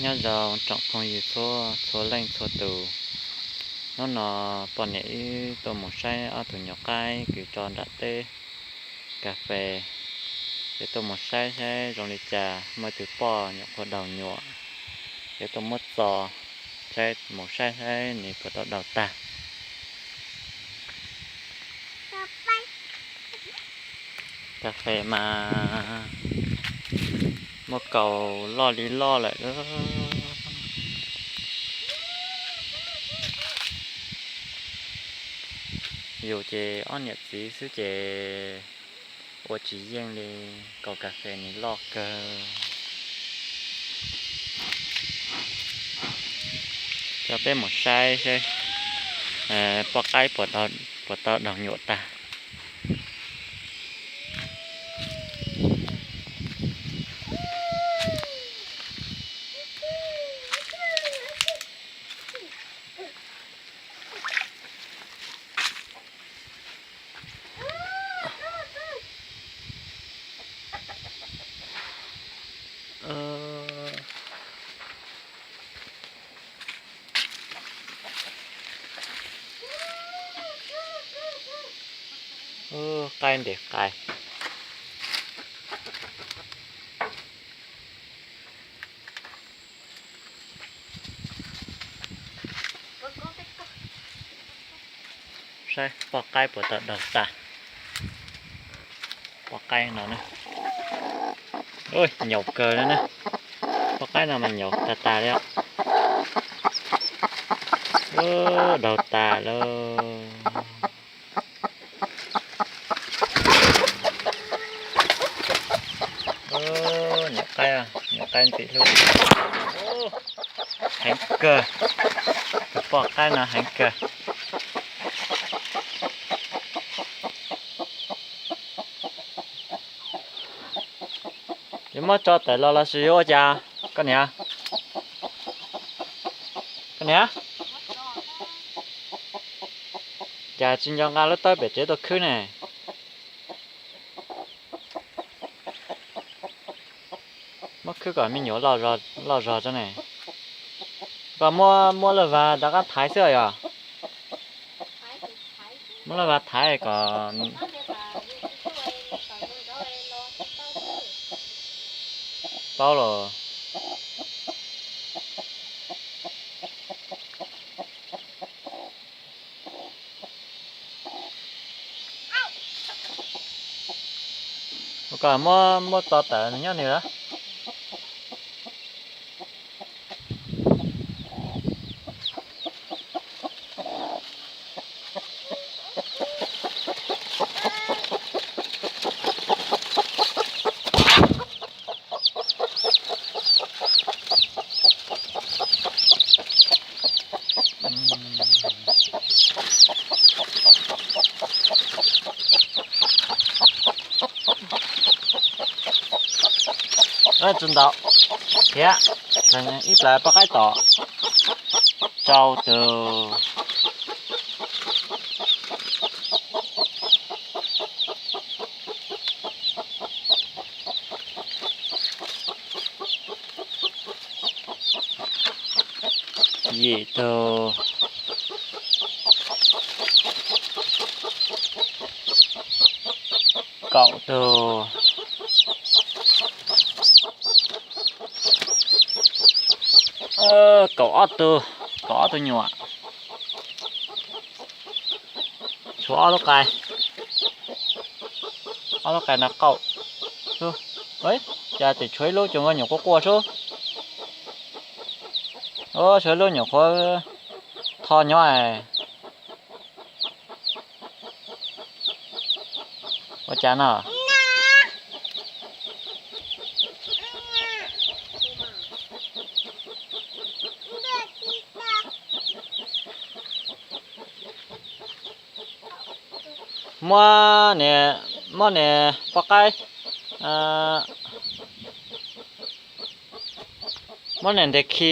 Nyob zoo tsoom phooj ywg txhua txhua leej txhua tus, hnub no poj niam wb tuaj mus saib ob tug nyuam qaib kwv tso nram teb kas fes, ces tuaj mus saib saib zoo li cas, muaj ib tug poj nyuam qhuav daug nyuam, ces tuaj muab txo saib, mus saib saib nws puas tau daug tag. Kas fes mas muaj kaus loj li loj lawm. Yus ces ob niam txiv xwb ces ua tsis yeej li, kaus kas fes nws loj kawg. Coj peb mus saib saib poj qaib puas tau daug nyuam tag. Qaib ntes qais. Saib poj qaib puas tau daug tag. Poj qaib no na, nyaum kawg li na. Poj qaib no mas nyaum tag tas li os. Daug tas lawm. Nyuam qaib, nyuam qaib ntxim hlub. Heev kawg, tus poj qaib no heev kawg. Yuav muab tso tawm los los sis yuav ua cas koj niam? Koj niam, cas tsis nco nqa lub tawb pem tsev tuaj khwb ne? Muab khwb kom me nyuam loj zog tso ne. Koj muab, muab laj vas rov qab thaiv xwb yog? Muab laj vas thaiv kom paub los. Ua kom muab, muab tso tawm nws nyob nws lawm. Tsis ntau thiab, ib plag poj qaib tom rau tus. Yim tug, kaum tug, kaum ob tug, kaum ob tug nyuam. Tshuav ob lub qai, ob lub qai no qaum xwb. Cas tseem tshuav ib lub cov nyuam quaj quaj xwb. Tshuav ib lub nyuam qhuav tho nyob. Ua cas no? Muab niag, muab niag poj qaib, muab niag ntes khi.